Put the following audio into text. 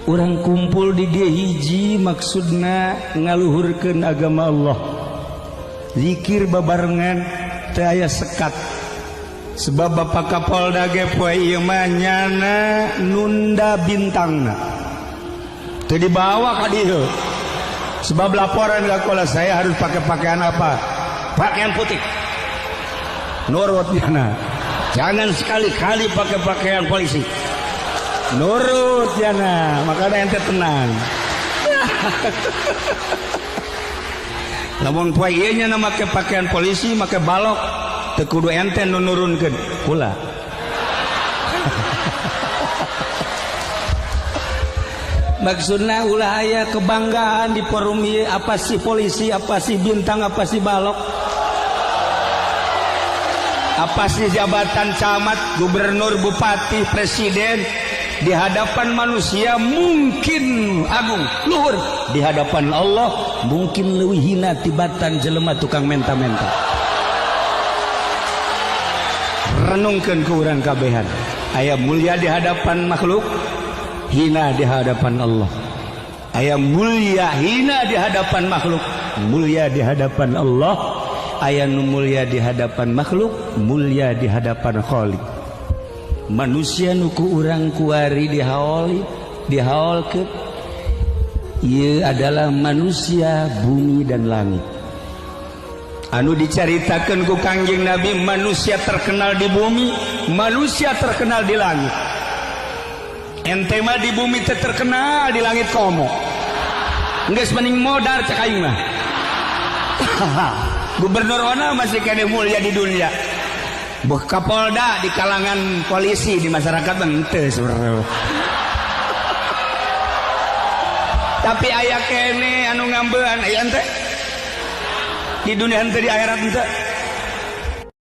Urang kumpul di dia hiji maksudna ngaluhurkeun agama Allah. Zikir babarengan teu aya sekat. Sebab Bapak Kapolda ge poe ieu mah nyana nunda bintangna. Teu dibawa ka dieu. Sebab laporan ka kula saya harus pakai pakaian apa? Pakaian putih. Nurut nyana. Jangan sekali-kali pakai pakaian polisi. Nurut jana, makanya ente tenang. Lamun poe ieu nya make pakaian polisi, make balok, teu kudu ente nu nurunkeun, kula. Maksudna ulah aya kebanggaan di forum ieu, apa sih polisi, apa sih bintang, apa sih balok, apa sih jabatan camat, gubernur, bupati, presiden. Di hadapan manusia mungkin agung luhur, di hadapan Allah mungkin leuwih hina tibatan jelema tukang menta-menta. Renungkeun ku urang kabehan, aya mulia di hadapan makhluk, hina di hadapan Allah. Aya mulia hina di hadapan makhluk, mulia di hadapan Allah. Aya nu mulia di hadapan makhluk, mulia di hadapan Khalik. Manusia nuku urang kuari dihaoli, dihaolkeun, ieu adalah manusia bumi dan langit. Anu dicaritakeun ku Kangjeng Nabi, manusia terkenal di bumi, manusia terkenal di langit. Ente mah di bumi teh terkenal, di langit komo. Geus mending modar cek aing mah. Gubernur ona masih kene mulia di dunia. Buh Kapolda di kalangan polisi di masyarakat henteu sebenarnya. Tapi aya kene anu ngambean aya henteu. Di dunia henteu, di akhirat henteu.